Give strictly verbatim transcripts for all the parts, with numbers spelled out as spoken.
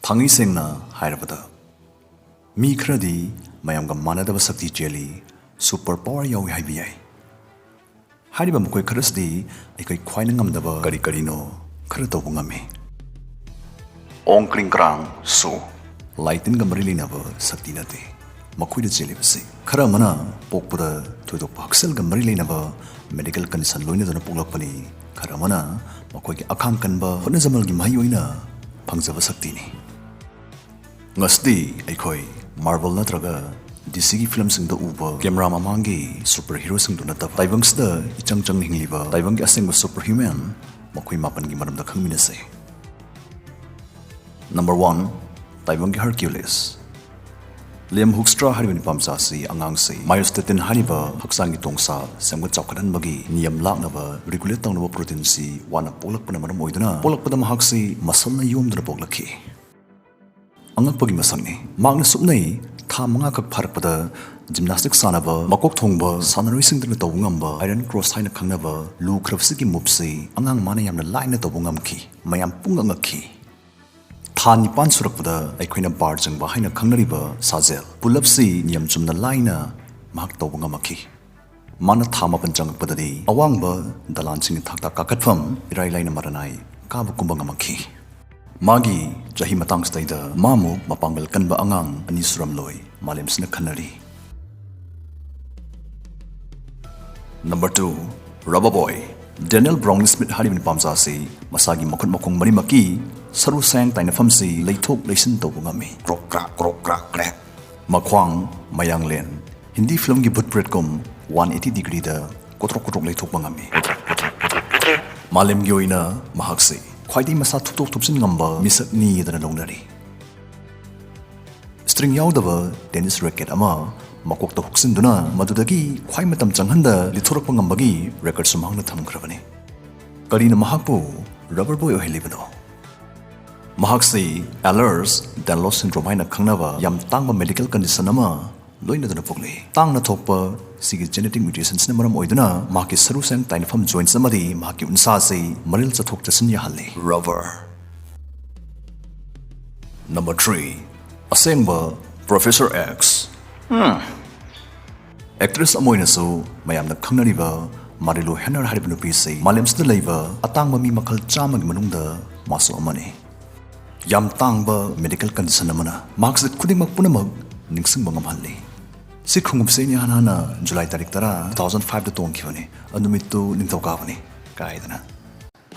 ꯊꯥꯡꯉꯩ ꯁꯦꯡꯅ ꯍꯥꯏꯔꯕꯗ, ꯃꯤ ꯈꯔꯗꯤ ꯃꯌꯥꯝꯒ ꯃꯥꯟꯅꯗꯕ ꯁꯛꯇꯤ ꯆꯦꯜꯂꯤ, ꯁꯨꯄꯔ ꯄꯥꯋꯔ ꯌꯥꯎꯏ ꯍꯥꯏꯕ ꯌꯥꯏ꯫ ꯍꯥꯏꯔꯤꯕ ꯃꯈꯣꯏ ꯈꯔꯁꯤꯗꯤ ꯑꯩꯈꯣꯏ ꯈ꯭ꯋꯥꯏꯅ ꯉꯝꯗꯕ ꯀꯔꯤ ꯀꯔꯤꯅꯣ ꯈꯔ ꯇꯧꯕ ꯉꯝꯃꯤ꯫ ꯑꯣꯡ ꯀ꯭ꯔꯤꯡ ꯀ꯭ꯔꯥꯡ ꯁꯨ꯫ ꯂꯥꯏ ꯇꯤꯟꯒ ꯃꯔꯤ ꯂꯩꯅꯕ ꯁꯛꯇꯤ ꯅꯠꯇꯦ ꯃꯈꯣꯏꯗ ꯆꯦꯜꯂꯤꯕꯁꯤ꯫ ꯈꯔ ꯑꯃꯅ ꯄꯣꯛꯄꯗ ꯊꯣꯏꯗꯣꯛꯄ ꯍꯛꯁꯦꯜꯒ ꯃꯔꯤ ꯂꯩꯅꯕ ꯃꯦꯗꯤꯀꯦꯜ ꯀꯟꯗꯤꯁꯟ ꯂꯣꯏꯅꯗꯨꯅ ꯄꯣꯛꯂꯛꯄꯅꯤ꯫ ꯈꯔ ꯑꯃꯅ ꯃꯈꯣꯏꯒꯤ ꯑꯈꯥꯡ ꯀꯟꯕ ꯍꯣꯠꯅꯖꯃꯜꯒꯤ ꯃꯍꯩ ꯑꯣꯏꯅ ꯐꯪꯖꯕ ꯁꯛꯇꯤꯅꯤ꯫ ꯉꯁꯤꯗꯤ ꯑꯩꯈꯣꯏ ꯃꯥꯔꯕꯜ ꯅꯠꯇ꯭ꯔꯒ ꯗꯤ ꯁꯤꯒꯤ ꯐꯤꯂꯝꯁꯤꯡꯗ ꯎꯕ ꯀꯦꯃꯦꯔꯥ ꯃꯃꯥꯡꯒꯤ ꯁꯨꯄꯔ ꯍꯤꯔꯣꯁꯤꯡꯗꯨ ꯅꯠꯇꯕ, ꯇꯥꯏꯕꯪꯁꯤꯗ ꯏꯆꯪ ꯆꯪꯅ ꯍꯤꯡꯂꯤꯕ ꯇꯥꯏꯕꯪꯒꯤ ꯑꯁꯦꯡꯕ ꯁꯨꯄꯔ ꯍ꯭ꯌꯨꯃꯦꯟ ꯃꯈꯣꯏ ꯃꯥꯄꯟꯒꯤ ꯃꯔꯝꯗ ꯈꯪꯃꯤꯟꯅꯁꯦ꯫ Number one, ꯇꯥꯏꯕꯪꯒꯤ ꯍꯔꯀ꯭ꯌꯨꯂꯤꯁ꯫ ꯂꯤꯌꯝ ꯍꯨꯛꯁꯇ꯭ꯔꯥ ꯍꯥꯏꯔꯤꯕ ꯅꯨꯄꯥ ꯃꯆꯥ ꯑꯁꯤ ꯑꯉꯥꯡꯁꯤ ꯃꯥꯏꯑꯣꯁ꯭ꯇꯦꯇꯤꯟ ꯍꯥꯏꯔꯤꯕ ꯍꯛꯆꯥꯡꯒꯤ ꯇꯣꯡꯁꯥ ꯁꯦꯝꯒꯠ ꯆꯥꯎꯈꯠꯍꯟꯕꯒꯤ ꯅꯤꯌꯝ ꯂꯥꯛꯅꯕ ꯔꯤꯒꯨꯂꯦꯠ ꯇꯧꯅꯕ ꯄ꯭ꯔꯣꯇꯤꯟꯁꯤ ꯋꯥꯅ ꯄꯣꯛꯂꯛꯄꯅ ꯃꯔꯝ ꯑꯣꯏꯗꯨꯅ, ꯄꯣꯛꯂꯛꯄꯗ ꯃꯍꯥꯛꯁꯤ ꯃꯁꯜꯅ ꯌꯣꯝꯗꯨꯅ ꯄꯣꯛꯂꯛꯈꯤ꯫ ꯑꯉꯛꯄꯒꯤ ꯃꯁꯛꯅꯤ꯫ ꯃꯍꯥꯛꯅ ꯁꯨꯞꯅꯩ ꯊꯥ ꯃꯉꯥꯈꯛ ꯐꯥꯔꯛꯄꯗ ꯖꯤꯝꯅꯥꯁꯇꯤꯛ ꯁꯥꯟꯅꯕ ꯃꯀꯣꯛ ꯊꯣꯡꯕ ꯁꯥꯟꯅꯔꯣꯏꯁꯤꯡꯗꯨꯅ ꯇꯧꯕ ꯉꯝꯕ ꯑꯥꯏꯔꯟ ꯀ꯭ꯔꯣꯁ ꯍꯥꯏꯅ ꯈꯪꯅꯕ ꯂꯨꯈ꯭ꯔꯕꯁꯤꯒꯤ ꯃꯨꯞꯁꯤ ꯑꯉꯥꯡ ꯃꯥꯅ ꯌꯥꯝꯅ ꯂꯥꯏꯅ ꯇꯧꯕ ꯉꯝꯈꯤ꯫ ꯃꯌꯥꯝ ꯄꯨꯡꯉꯛ ꯉꯛꯈꯤ꯫ ꯊꯥ ꯅꯤꯄꯥꯟ ꯁꯨꯔꯛꯄꯗ ꯑꯩꯈꯣꯏꯅ ꯕꯥꯔ ꯆꯪꯕ ꯍꯥꯏꯅ ꯈꯪꯅꯔꯤꯕ ꯁꯥꯖꯦꯜ ꯄꯨꯜꯂꯞꯁꯤ ꯅꯤꯌꯝ ꯆꯨꯝꯅ ꯂꯥꯏꯅ ꯃꯍꯥꯛ ꯇꯧꯕ ꯉꯝꯃꯛꯈꯤ꯫ ꯃꯥꯅ ꯊꯥ ꯃꯥꯄꯟ ꯆꯪꯉꯛꯄꯗꯗꯤ ꯑꯋꯥꯡꯕ ꯗꯂꯥꯟꯁꯤꯡꯒꯤ ꯊꯥꯛꯇ ꯀꯥꯈꯠꯐꯝ ꯏꯔꯥꯏ ꯂꯥꯏꯅ ꯃꯔꯥꯅꯥꯏ ꯀꯥꯕ ꯀꯨꯝꯕ ꯉꯝꯃꯛꯈꯤ꯫ ꯃꯥꯒꯤ ꯆꯍꯤ ꯃꯇꯥꯡꯁꯤꯗꯩꯗ ꯃꯥꯃꯨꯛ ꯃꯄꯥꯡꯒꯜ ꯀꯟꯕ ꯑꯉꯥꯡ ꯑꯅꯤ ꯁꯨꯔꯝꯂꯣꯏ ꯃꯥꯂꯦꯝꯁꯤꯅ ꯈꯟꯅꯔꯤ꯫ ꯅꯝꯕꯔ ꯇꯨ, ꯔꯕꯔ ꯕꯣꯏ꯫ ꯗꯦꯅꯤꯌꯦꯜ ꯕ꯭ꯔꯥꯎꯟ ꯁ꯭ꯃꯤꯊ ꯍꯥꯏꯔꯤꯕ ꯅꯨꯄꯥ ꯃꯆꯥ ꯑꯁꯤ ꯃꯁꯥꯒꯤ ꯃꯈꯨꯠ ꯃꯈꯣꯡ ꯃꯔꯤꯃꯛꯀꯤ ꯁꯔꯨ ꯁꯌꯥꯡ ꯇꯥꯏꯅꯐꯝꯁꯤ ꯂꯩꯊꯣꯛ ꯂꯩꯁꯤꯟ ꯇꯧꯕ ꯉꯝꯃꯤ꯫ ꯀ꯭ꯔꯣꯛ ꯀ꯭ꯔꯥꯛ, ꯀ꯭ꯔꯣꯛ ꯀ꯭ꯔꯥꯛ, ꯀ꯭ꯔꯦꯛ꯫ ꯃꯈ꯭ꯋꯥꯡ, ꯃꯌꯥꯡꯂꯦꯟ꯫ ꯍꯤꯟꯗꯤ ꯐꯤꯂꯝꯒꯤ ꯚꯨꯠ ꯄ꯭ꯔꯦꯠꯀꯨꯝ ꯋꯥꯟ ꯑꯩꯠꯇꯤ ꯗꯤꯒ꯭ꯔꯤꯗ ꯀꯣꯊ꯭ꯔꯣꯛ ꯀꯣꯊ꯭ꯔꯣꯛ ꯂꯩꯊꯣꯛꯄ ꯉꯝꯃꯤ꯫ ꯃꯥꯂꯦꯝꯒꯤ ꯑꯣꯏꯅ ꯃꯍꯥꯛꯁꯤ ꯈ꯭ꯋꯥꯏꯗꯒꯤ ꯃꯁꯥ ꯊꯨꯞꯇꯣꯛ ꯊꯨꯞꯆꯤꯟ ꯉꯝꯕ ꯃꯤꯁꯛꯅꯤ ꯍꯥꯏꯗꯅ ꯂꯧꯅꯔꯤ꯫ ꯁ꯭ꯇ꯭ꯔꯤꯡ ꯌꯥꯎꯗꯕ ꯇꯦꯅꯤꯁ ꯔꯦꯀꯦꯠ ꯑꯃ ꯃꯀꯣꯛꯇ ꯍꯨꯛꯆꯤꯟꯗꯨꯅ ꯃꯗꯨꯗꯒꯤ ꯈ꯭ꯋꯥꯏ ꯃꯇꯝ ꯆꯪꯍꯟꯗ ꯂꯤꯊꯣꯔꯛꯄ ꯉꯝꯕꯒꯤ ꯔꯦꯀꯣꯔꯗꯁꯨ ꯃꯍꯥꯛꯅ ꯊꯝꯈ꯭ꯔꯕꯅꯤ꯫ ꯀꯔꯤꯅ ꯃꯍꯥꯛꯄꯨ ꯔꯕꯔ ꯕꯣꯏ ꯑꯣꯏꯍꯜꯂꯤꯕꯅꯣ? ꯃꯍꯥꯛꯁꯤ ꯑꯦꯂꯔꯁ ꯗꯥꯟꯂꯣꯁ ꯁꯤꯟꯗ꯭ꯔꯣꯝ ꯍꯥꯏꯅ ꯈꯪꯅꯕ ꯌꯥꯝ ꯇꯥꯡꯕ ꯃꯦꯗꯤꯀꯦꯜ ꯀꯟꯗꯤꯁꯟ ꯑꯃ ꯂꯣꯏꯅꯗꯨꯅ ꯄꯣꯛꯂꯛꯏ꯫ ꯇꯥꯡꯅ ꯊꯣꯛꯄ ꯁꯤꯒꯤ ꯖꯦꯅꯦꯇꯤꯛ ꯃ꯭ꯌꯨꯇꯦꯁꯟꯁꯤꯅ ꯃꯔꯝ ꯑꯣꯏꯗꯨꯅ ꯃꯍꯥꯛꯀꯤ ꯁꯔꯨ ꯁꯌꯥꯡ ꯇꯥꯏꯅꯐꯝ ꯖꯣꯏꯟꯠꯁ ꯑꯃꯗꯤ ꯃꯍꯥꯛꯀꯤ ꯎꯟꯁꯥ ꯑꯁꯤ ꯃꯔꯤꯜ ꯆꯠꯊꯣꯛ ꯆꯠꯁꯤꯟ ꯌꯥꯍꯜꯂꯤ꯫ ꯔꯕꯔ꯫ Number three, ꯑꯁꯦꯡꯕ Professor X꯫ Actress ꯑꯃ ꯑꯣꯏꯅꯁꯨ ꯃꯌꯥꯝꯅ ꯈꯪꯅꯔꯤꯕ ꯃꯥꯔꯤꯂꯨ ꯍꯦꯅꯔ ꯍꯥꯏꯔꯤꯕ ꯅꯨꯄꯤꯁꯤ ꯃꯥꯂꯦꯝꯁꯤꯗ ꯂꯩꯕ ꯑꯇꯥꯡꯕ ꯃꯤ ꯃꯈꯜ ꯆꯥꯝꯃꯒꯤ ꯃꯅꯨꯡꯗ ꯃꯥꯁꯨ ꯑꯃꯅꯤ꯫ ꯌꯥꯝ ꯇꯥꯡꯕ medical condition ꯑꯃꯅ ꯃꯍꯥꯛꯁꯦ ꯈꯨꯗꯤꯡꯃꯛ ꯄꯨꯝꯅꯃꯛ ꯅꯤꯡꯁꯤꯡꯕ ꯉꯝꯍꯜꯂꯤ꯫ ꯁꯤ ꯈꯣꯡꯎꯞꯁꯦ ꯑꯩꯅ ꯏꯍꯥꯟ ꯍꯥꯟꯅ ꯖꯨꯂꯥꯏ ꯇꯥꯔꯤꯛ ꯇꯔꯥ, two thousand five ꯗ ꯇꯣꯡꯈꯤꯕꯅꯤ꯫ ꯑꯗꯨ ꯅꯨꯃꯤꯠꯇꯨ ꯅꯤꯡꯊꯧꯀꯥꯕꯅꯤ ꯀꯥꯏꯗꯅ꯫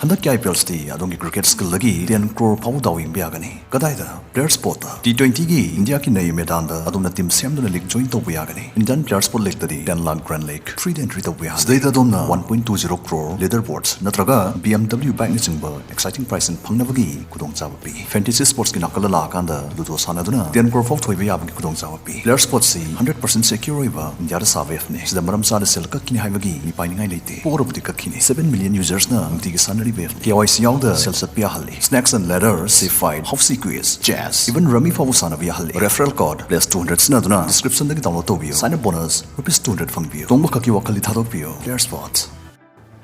ꯍꯟꯗꯛꯀꯤ IPL ꯁꯤꯗꯤ ꯑꯗꯣꯝꯒꯤ cricket skill ꯗꯒꯤ ten crore ꯐꯥꯎꯕ ꯗꯥꯎ ꯌꯦꯡꯕ ꯌꯥꯒꯅꯤ꯫ ꯀꯗꯥꯏꯗ? Player Spot ꯇ꯫ T twenty ꯒꯤ ꯏꯟꯗꯤꯌꯥꯒꯤ ꯅꯩ ꯃꯦꯗꯥꯟꯗ ꯑꯗꯣꯝꯅ team ꯁꯦꯝꯗꯨꯅ league join ꯇꯧꯕ ꯌꯥꯒꯅꯤ꯫ Indian Player Spot league ꯇꯗꯤ ten lakh grand league free ꯗ entry ꯇꯧꯕ ꯌꯥꯒꯅꯤ꯫ ꯁꯤꯗꯩꯗ ꯑꯗꯣꯝꯅ one point two zero crore leaderboards ꯅꯠꯇ꯭ꯔꯒ BMW bike ꯅꯆꯤꯡꯕ exciting prize ꯁꯤꯡ ꯐꯪꯅꯕꯒꯤ ꯈꯨꯗꯣꯡꯆꯥꯕ ꯄꯤ꯫ Fantasy sports ꯀꯤ ꯅꯥꯀꯜꯗ ꯂꯥꯛꯑꯀꯥꯟꯗ Ludo ꯁꯥꯟꯅꯗꯨꯅ ten crore ꯐꯥꯎ ꯊꯣꯏꯕ ꯌꯥꯕꯒꯤ ꯈꯨꯗꯣꯡꯆꯥꯕ ꯄꯤ꯫ Player Spot ꯁꯤ hundred percent secure ꯑꯣꯏꯕ ꯏꯟꯗꯤꯌꯥꯗ ꯁꯥꯕ app ꯅꯤ꯫ ꯁꯤꯗ ꯃꯔꯝ ꯆꯥꯗ ꯁꯦꯜ ꯀꯛꯈꯤꯅꯤ ꯍꯥꯏꯕꯒꯤ ꯃꯤꯄꯥꯏꯅꯤꯡꯉꯥꯏ ꯂꯩꯇꯦ꯫ ꯄꯣꯔꯕꯨꯗꯤ ꯀꯛꯈꯤꯅꯤ꯫ Seven million users ꯅ ꯅꯨꯡꯇꯤꯒꯤ ꯁꯥꯟꯅꯔꯤꯕ app ꯅꯤ꯫ KYC ꯌꯥꯎꯗ ꯁꯦꯜ ꯆꯠꯄ ꯌꯥꯍꯜꯂꯤ꯫ Snakes and ladders, sea fight, house quiz, chess, even rummy ꯐꯥꯎꯕ ꯁꯥꯟꯅꯕ ꯌꯥꯍꯜꯂꯤ꯫ Referral code plus two hundred ꯁꯤꯖꯤꯟꯅꯗꯨꯅ description ꯗꯒꯤ download ꯇꯧꯕꯤꯌꯨ꯫ Sign up bonus rupees two hundred ꯐꯪꯕꯤꯌꯨ꯫ ꯇꯣꯡꯕ ꯈꯛꯀꯤ ꯋꯥꯈꯜꯗꯤ ꯊꯥꯗꯣꯛꯄꯤꯌꯨ꯫ Player Spot꯫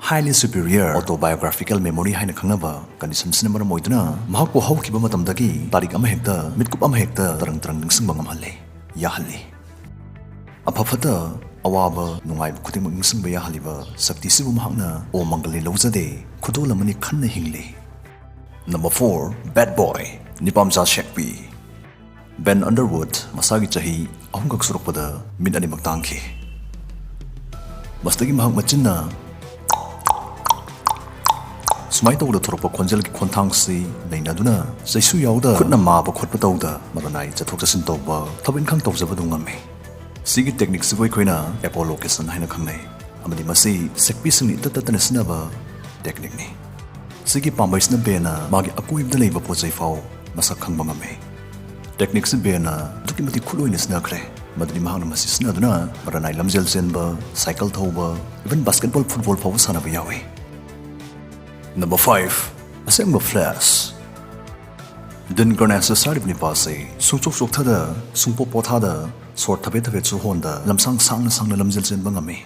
Highly superior autobiographical memory ꯍꯥꯏꯅ ꯈꯪꯅꯕ condition ꯁꯤꯅ ꯃꯔꯝ ꯑꯣꯏꯗꯨꯅ ꯃꯍꯥꯛꯄꯨ ꯍꯧꯈꯤꯕ ꯃꯇꯝꯗꯒꯤ ꯇꯥꯔꯤꯛ ꯑꯃꯍꯦꯛꯇ, ꯃꯤꯠꯀꯨꯞ ꯑꯃꯍꯦꯛꯇ ꯇꯔꯪ ꯇꯔꯪ ꯅꯤꯡꯁꯤꯡꯕ ꯉꯝꯍꯜꯂꯤ, ꯌꯥꯍꯜꯂꯤ꯫ ꯑꯐ ꯐꯠꯇ, ꯑꯋꯥꯕ ꯅꯨꯡꯉꯥꯏꯕ ꯈꯨꯗꯤꯡꯃꯛ ꯅꯤꯡꯁꯤꯡꯕ ꯌꯥꯍꯜꯂꯤꯕ ꯁꯛꯇꯤꯁꯤꯕꯨ ꯃꯍꯥꯛꯅ ꯑꯣ ꯃꯪꯒꯜꯅꯤ ꯂꯧꯖꯗꯦ, ꯈꯨꯗꯣꯜ ꯑꯃꯅꯤ ꯈꯟꯅ ꯍꯤꯡꯂꯤ꯫ Number four, bad boy, ꯅꯤꯄꯥꯝꯆꯥ ꯁꯦꯛꯄꯤ꯫ Ben Underwood ꯃꯁꯥꯒꯤ ꯆꯍꯤ ꯑꯍꯨꯝꯈꯛ ꯁꯨꯔꯛꯄꯗ ꯃꯤꯠ ꯑꯅꯤꯃꯛ ꯇꯥꯡꯈꯤ꯫ ꯃꯁꯤꯗꯒꯤ ꯃꯍꯥꯛ ꯃꯆꯤꯟꯅ ꯁꯨꯃꯥꯏꯅ ꯇꯧꯕꯗ ꯊꯣꯔꯛꯄ ꯈꯣꯟꯖꯦꯜꯒꯤ ꯈꯣꯟꯊꯥꯡꯁꯤ ꯅꯩꯅꯗꯨꯅ ꯆꯩꯁꯨ ꯌꯥꯎꯗ ꯈꯨꯠꯅ ꯃꯥꯕ ꯈꯣꯠꯄ ꯇꯧꯗ ꯃꯔꯅꯥꯏ ꯆꯠꯊꯣꯛ ꯆꯠꯁꯤꯟ ꯇꯧꯕ, ꯊꯕꯛ ꯏꯪꯈꯥꯡ ꯇꯧꯖꯕ ꯑꯗꯨꯝ ꯉꯝꯃꯤ꯫ ꯁꯤꯒꯤ technique ꯁꯤꯕꯨ ꯑꯩꯈꯣꯏꯅ echolocation ꯍꯥꯏꯅ ꯈꯪꯅꯩ, ꯑꯃꯗꯤ ꯃꯁꯤ ꯁꯦꯛꯄꯤꯁꯤꯡꯅ ꯏꯇꯠ ꯇꯠꯇꯅ ꯁꯤꯖꯤꯟꯅꯕ technique ꯅꯤ꯫ ꯁꯤꯒꯤ ꯄꯥꯝꯕꯩꯁꯤꯅ Ben ꯅ ꯃꯥꯒꯤ ꯑꯀꯣꯏꯕꯗ ꯂꯩꯕ ꯄꯣꯠ ꯆꯩ ꯐꯥꯎ ꯃꯁꯛ ꯈꯪꯕ ꯉꯝꯃꯤ꯫ Technique ꯁꯤ Ben ꯅ ꯑꯗꯨꯛꯀꯤ ꯃꯇꯤꯛ ꯈꯨꯠꯂꯣꯏꯅ ꯁꯤꯖꯤꯟꯅꯈ꯭ꯔꯦ, ꯃꯗꯨꯗꯤ ꯃꯍꯥꯛꯅ ꯃꯁꯤ ꯁꯤꯖꯤꯟꯅꯗꯨꯅ ꯃꯔꯅꯥꯏ ꯂꯝꯖꯦꯜ ꯆꯦꯟꯕ, cycle ꯊꯧꯕ, even basketball, football ꯐꯥꯎꯕ ꯁꯥꯟꯅꯕ ꯌꯥꯎꯏ꯫ Number five, ꯑꯁꯦꯡꯕ Flash꯫ Dean Grenache ꯍꯥꯏꯔꯤꯕ ꯅꯤꯄꯥꯁꯤ ꯁꯨꯡꯆꯣꯛ ꯆꯣꯛꯊꯗ, ꯁꯨꯡꯄꯣ ꯄꯣꯊꯥꯗ, ꯁꯣꯔ ꯊꯕꯦꯠ ꯊꯕꯦꯠꯁꯨ ꯍꯣꯟꯗ, ꯂꯝꯁꯥꯡ ꯁꯥꯡꯅ ꯁꯥꯡꯅ ꯂꯝꯖꯦꯜ ꯆꯦꯟꯕ ꯉꯝꯃꯤ꯫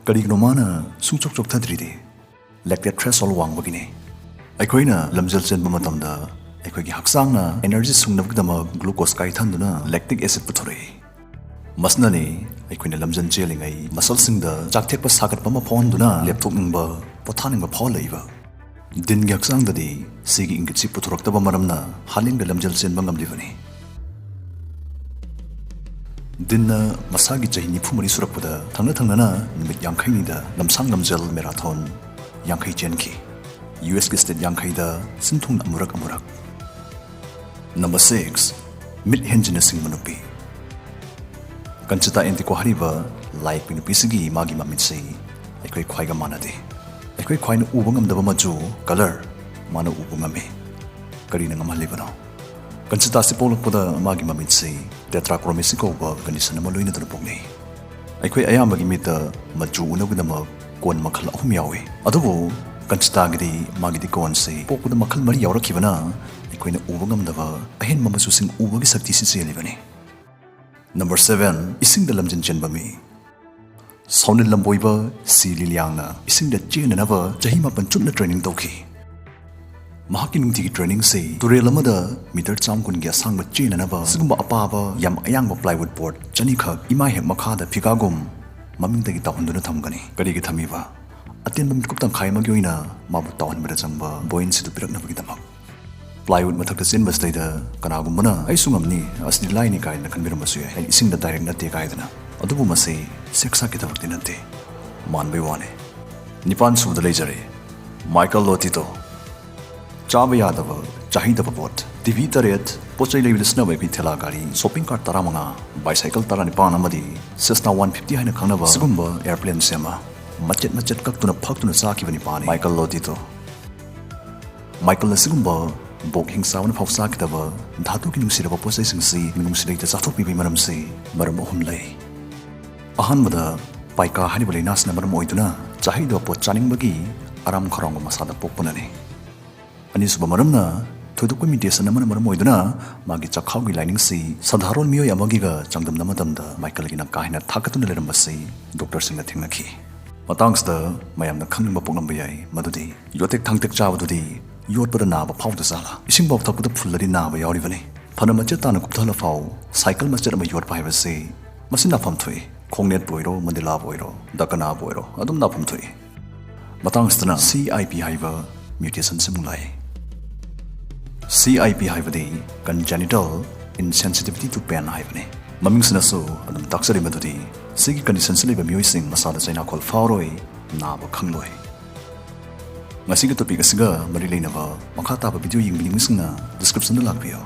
ꯀꯔꯤꯒꯤꯅꯣ ꯃꯥꯅ ꯁꯨꯡꯆꯣꯛ ꯆꯣꯛꯊꯗ꯭ꯔꯤꯗꯤ? Lactate threshold ꯋꯥꯡꯕꯒꯤꯅꯤ꯫ ꯑꯩꯈꯣꯏꯅ ꯂꯝꯖꯦꯜ ꯆꯦꯟꯕ ꯃꯇꯝꯗ ꯑꯩꯈꯣꯏꯒꯤ ꯍꯛꯆꯥꯡꯅ energy ꯁꯨꯡꯅꯕꯒꯤꯗꯃꯛ glucose ꯀꯥꯏꯊꯍꯟꯗꯨꯅ lactic acid ꯄꯨꯊꯣꯔꯛꯏ꯫ ꯃꯁꯤꯅꯅꯤ ꯑꯩꯈꯣꯏꯅ ꯂꯝꯖꯦꯜ ꯆꯦꯜꯂꯤꯉꯩ muscleꯁꯤꯡꯗ ꯆꯥꯛꯊꯦꯛꯄ ꯁꯥꯒꯠꯄ ꯑꯃ ꯐꯥꯎꯍꯟꯗꯨꯅ ꯂꯦꯞꯊꯣꯛꯅꯤꯡꯕ, ꯄꯣꯊꯥꯅꯤꯡꯕ ꯐꯥꯎꯍꯜꯂꯛꯏꯕ꯫ ꯗꯤꯟꯒꯤ ꯍꯛꯆꯥꯡꯗꯗꯤ ꯁꯤꯒꯤ ꯏꯪꯒꯤꯠꯁꯤ ꯄꯨꯊꯣꯔꯛꯇꯕ ꯃꯔꯝꯅ ꯍꯥꯂꯦꯡꯗ ꯂꯝꯖꯦꯜ ꯆꯦꯟꯕ ꯉꯝꯂꯤꯕꯅꯤ꯫ ꯗꯤꯟꯅ ꯃꯁꯥꯒꯤ ꯆꯍꯤ ꯅꯤꯐꯨ ꯃꯔꯤ ꯁꯨꯔꯛꯄꯗ ꯊꯪꯅ ꯊꯪꯅꯅ ꯅꯨꯃꯤꯠ ꯌꯥꯡꯈꯩꯅꯤꯗ ꯂꯝꯁꯥꯡ ꯂꯝꯖꯦꯜ marathon ꯌꯥꯡꯈꯩ ꯆꯦꯟꯈꯤ꯫ ꯌꯨ ꯑꯦꯁꯀꯤ state ꯌꯥꯡꯈꯩꯗ ꯁꯤꯟꯊꯨꯡꯅ ꯑꯃꯨꯔꯛ ꯑꯃꯨꯔꯛ꯫ Number six, ꯃꯤꯠ ꯍꯦꯟꯖꯤꯟꯅ ꯁꯤꯡꯕ ꯅꯨꯄꯤ꯫ ꯀꯟꯆꯤꯇꯥ ꯑꯦꯟꯇꯤꯀꯣ ꯍꯥꯏꯔꯤꯕ ꯂꯥꯏ ꯌꯦꯛꯄꯤ ꯅꯨꯄꯤꯁꯤꯒꯤ ꯃꯥꯒꯤ ꯃꯃꯤꯠꯁꯤ ꯑꯩꯈꯣꯏ ꯈ꯭ꯋꯥꯏꯒ ꯃꯥꯟꯅꯗꯦ꯫ ꯑꯩꯈꯣꯏ ꯈ꯭ꯋꯥꯏꯅ ꯎꯕ ꯉꯝꯗꯕ ꯃꯆꯨ, colour, ꯃꯥꯅ ꯎꯕ ꯉꯝꯃꯤ꯫ ꯀꯔꯤꯅ ꯉꯝꯍꯜꯂꯤꯕꯅꯣ? ꯀꯟꯆꯤꯇꯥꯁꯤ ꯄꯣꯛꯂꯛꯄꯗ ꯃꯥꯒꯤ ꯃꯃꯤꯠꯁꯤ tetrachromacy ꯀꯧꯕ condition ꯑꯃ ꯂꯣꯏꯅꯗꯨꯅ ꯄꯣꯛꯅꯩ꯫ ꯑꯩꯈꯣꯏ ꯑꯌꯥꯝꯕꯒꯤ ꯃꯤꯠꯇ ꯃꯆꯨ ꯎꯅꯕꯒꯤꯗꯃꯛ cone ꯃꯈꯜ ꯑꯍꯨꯝ ꯌꯥꯎꯏ꯫ ꯑꯗꯨꯕꯨ ꯀꯟꯆꯤꯇꯥꯒꯤꯗꯤ ꯃꯥꯒꯤꯗꯤ coneꯁꯤ ꯄꯣꯛꯄꯗ ꯃꯈꯜ ꯃꯔꯤ ꯌꯥꯎꯔꯛꯈꯤꯕꯅ ꯑꯩꯈꯣꯏꯅ ꯎꯕ ꯉꯝꯗꯕ ꯑꯍꯦꯟꯕ ꯃꯆꯨꯁꯤꯡ ꯎꯕꯒꯤ ꯁꯛꯇꯤꯁꯤ ꯆꯦꯜꯂꯤꯕꯅꯤ꯫ Number seven, ꯏꯁꯤꯡꯗ ꯂꯝꯖꯦꯟ ꯆꯦꯟꯕ ꯃꯤ꯫ ꯁꯥꯎꯅꯤꯜ ꯂꯝꯕꯣꯏꯕ ꯁꯤ ꯂꯤꯂꯤꯌꯥꯡꯅ ꯏꯁꯤꯡꯗ ꯆꯦꯟꯅꯅꯕ ꯆꯍꯤ ꯃꯥꯄꯟ ꯆꯨꯞꯅ training ꯇꯧꯈꯤ꯫ ꯃꯍꯥꯛꯀꯤ ꯅꯨꯡꯇꯤꯒꯤ trainingꯁꯤ ꯇꯨꯔꯦꯜ ꯑꯃꯗ meter ꯆꯥꯝꯃ ꯀꯨꯟꯒꯤ ꯑꯁꯥꯡꯕ ꯆꯦꯟꯅꯅꯕ ꯁꯤꯒꯨꯝꯕ ꯑꯄꯥꯕ ꯌꯥꯝ ꯑꯌꯥꯡꯕ plywood board ꯆꯅꯤꯈꯛ ꯏꯃꯥ ꯍꯦꯛ ꯃꯈꯥꯗ ꯐꯤꯒꯥꯒꯨꯝ ꯃꯃꯤꯡꯗꯒꯤ ꯇꯥꯎꯍꯟꯗꯨꯅ ꯊꯝꯒꯅꯤ꯫ ꯀꯔꯤꯒꯤ ꯊꯝꯃꯤꯕ? ꯑꯇꯦꯟꯕ ꯃꯤꯀꯨꯞ ꯇꯪꯈꯥꯏ ꯑꯃꯒꯤ ꯑꯣꯏꯅ ꯃꯥꯕꯨ ꯇꯥꯎꯍꯟꯕꯗ ꯆꯪꯕ buoyancyꯗꯨ ꯄꯤꯔꯛꯅꯕꯒꯤꯗꯃꯛ꯫ Plywood ꯃꯊꯛꯇ ꯆꯦꯟꯕꯁꯤꯗꯩꯗ ꯀꯅꯥꯒꯨꯝꯕꯅ "ꯑꯩꯁꯨ ꯉꯝꯅꯤ, ꯑꯁꯤꯗꯤ ꯂꯥꯏꯅꯤ" ꯀꯥꯏꯅ ꯈꯟꯕꯤꯔꯝꯕꯁꯨ ꯌꯥꯏ꯫ ꯑꯩ ꯏꯁꯤꯡꯗ direct ꯅꯠꯇꯦ ꯀꯥꯏꯗꯅ꯫ ꯑꯗꯨꯕꯨ ꯃꯁꯤ ꯁꯦꯛ ꯁꯥꯛꯀꯤ ꯊꯕꯛꯇꯤ ꯅꯠꯇꯦ, ꯃꯥꯟꯕꯩ ꯋꯥꯅꯤ꯫ ꯅꯤꯄꯥꯟ ꯁꯨꯕꯗ ꯂꯩꯖꯔꯦ, ꯃꯥꯏꯀꯜ ꯂꯣꯇꯤꯇꯣ꯫ ꯆꯥꯕ ꯌꯥꯗꯕ, ꯆꯥꯍꯩꯗꯕ ꯄꯣꯠ, ꯇꯤꯚꯤ ꯇꯔꯦꯠ, ꯄꯣꯠ ꯆꯩ ꯂꯩꯕꯗ ꯁꯤꯖꯤꯟꯅꯕ ꯑꯩꯈꯣꯏ ꯊꯦꯂꯥ ꯒꯥꯔꯤ, shopping cart ꯇꯔꯥꯃꯉꯥ, bicycle ꯇꯔꯥꯅꯤꯄꯥꯟ ꯑꯃꯗꯤ Cessna one fifty ꯍꯥꯏꯅ ꯈꯪꯅꯕ ꯁꯤꯒꯨꯝꯕ airplane ꯁꯦꯝꯕ, ꯃꯆꯦꯠ ꯃꯆꯦꯠ ꯀꯛꯇꯨꯅ ꯐꯛꯇꯨꯅ ꯆꯥꯈꯤꯕ ꯅꯤꯄꯥꯅꯤ ꯃꯥꯏꯀꯜ ꯂꯣꯇꯤꯇꯣ꯫ ꯃꯥꯏꯀꯜ ꯑꯁꯤꯒꯨꯝꯕ ꯕꯣꯛ ꯍꯤꯡ ꯆꯥꯕꯅ ꯐꯥꯎ ꯆꯥꯈꯤꯗꯕ ꯙꯥꯇꯨꯒꯤ ꯅꯨꯡꯁꯤꯔꯕ ꯄꯣꯠ ꯆꯩꯁꯤꯡꯁꯤ ꯃꯤꯅꯨꯡꯁꯤ ꯂꯩꯇ ꯆꯥꯊꯣꯛꯄꯤꯕꯒꯤ ꯃꯔꯝꯁꯤ ꯃꯔꯝ ꯑꯍꯨꯝ ꯂꯩ꯫ ꯑꯍꯥꯟꯕꯗ, ꯄꯥꯏꯀꯥ ꯍꯥꯏꯔꯤꯕ ꯂꯥꯏꯅꯥꯁꯤꯅ ꯃꯔꯝ ꯑꯣꯏꯗꯨꯅ ꯆꯥꯍꯩꯗꯕ ꯄꯣꯠ ꯆꯥꯅꯤꯡꯕꯒꯤ ꯑꯔꯥꯝ ꯈꯧꯔꯥꯡꯕ ꯃꯁꯥꯗ ꯄꯣꯛꯄꯅꯅꯤ꯫ ꯑꯅꯤꯁꯨꯕ ꯃꯔꯝꯅ, ꯊꯣꯏꯗꯣꯛꯄ mutation ꯑꯃꯅ ꯃꯔꯝ ꯑꯣꯏꯗꯨꯅ ꯃꯥꯒꯤ ꯆꯈꯥꯎꯒꯤ lining ꯁꯤ ꯁꯥꯙꯥꯔꯣꯟ ꯃꯤꯑꯣꯏ ꯑꯃꯒꯤꯒ ꯆꯥꯡꯗꯝꯅꯕ ꯃꯇꯝꯗ ꯃꯥꯏꯀꯜꯒꯤꯅ ꯀꯥ ꯍꯦꯟꯅ ꯊꯥꯒꯠꯇꯨꯅ ꯂꯩꯔꯝꯕꯁꯤ doctor ꯁꯤꯡꯅ ꯊꯦꯡꯅꯈꯤ꯫ ꯃꯇꯥꯡꯁꯤꯗ ꯃꯌꯥꯝꯅ ꯈꯪꯅꯤꯡꯕ ꯄꯣꯛꯂꯝꯕ ꯌꯥꯏ, ꯃꯗꯨꯗꯤ ꯌꯣꯇꯦꯛ ꯊꯥꯡꯇꯦꯛ ꯆꯥꯕꯗꯨꯗꯤ ꯌꯣꯠꯄꯗ ꯅꯥꯕ ꯐꯥꯎꯗ ꯖꯥꯠꯂꯥ? ꯏꯁꯤꯡꯐꯥꯎ ꯊꯛꯄꯗ ꯐꯨꯜꯂꯗꯤ ꯅꯥꯕ ꯌꯥꯎꯔꯤꯕꯅꯤ꯫ ꯐꯅ ꯃꯆꯦꯠ ꯇꯥꯅ ꯀꯨꯞꯊꯍꯜꯂꯐꯥꯎ ꯁꯥꯏꯀꯜ ꯃꯆꯦꯠ ꯑꯃ ꯌꯣꯠꯄ ꯍꯥꯏꯕꯁꯤ ꯃꯁꯤ ꯅꯥꯐꯝ ꯊꯣꯛꯏ꯫ ꯈꯣꯡꯅꯦꯠꯄꯨ ꯑꯣꯏꯔꯣ, ꯃꯟꯗꯤꯂꯥꯕꯨ ꯑꯣꯏꯔꯣ, ꯗꯀꯅꯥꯕꯨ ꯑꯣꯏꯔꯣ, ꯑꯗꯨꯝ ꯅꯥꯐꯝ ꯊꯣꯛꯏ꯫ ꯃꯇꯥꯡꯁꯤꯗꯅ ꯁꯤ ꯑꯥꯏ ꯄꯤ ꯍꯥꯏꯕ ꯃ꯭ꯌꯨꯇꯦꯁꯟꯁꯤꯃꯨꯛ ꯂꯥꯛꯏ꯫ ꯁꯤ ꯑꯥꯏ ꯄꯤ ꯍꯥꯏꯕꯗꯤ Congenital Insensitivity to Pain ꯍꯥꯏꯕꯅꯤ꯫ ꯃꯃꯤꯡꯁꯤꯅꯁꯨ ꯑꯗꯨꯝ ꯇꯥꯛꯆꯔꯤ ꯃꯗꯨꯗꯤ ꯁꯤꯒꯤ ꯀꯟꯗꯤꯁꯟꯁꯤ ꯂꯩꯕ ꯃꯤꯑꯣꯏꯁꯤꯡ ꯃꯁꯥꯗ ꯆꯩꯅꯥꯈꯣꯜ ꯐꯥꯎꯔꯣꯏ, ꯅꯥꯕ ꯈꯪꯂꯣꯏ꯫ ꯉꯁꯤꯒꯤ ꯇꯣꯄꯤꯛ ꯑꯁꯤꯒ ꯃꯔꯤ ꯂꯩꯅꯕ ꯃꯈꯥ ꯇꯥꯕ ꯚꯤꯗꯤꯑꯣ ꯌꯦꯡꯕꯤꯅꯤꯡꯕꯁꯤꯡꯅ ꯗꯤꯁꯀ꯭ꯔꯤꯞꯁꯟꯗ ꯂꯥꯛꯄꯤꯌꯨ꯫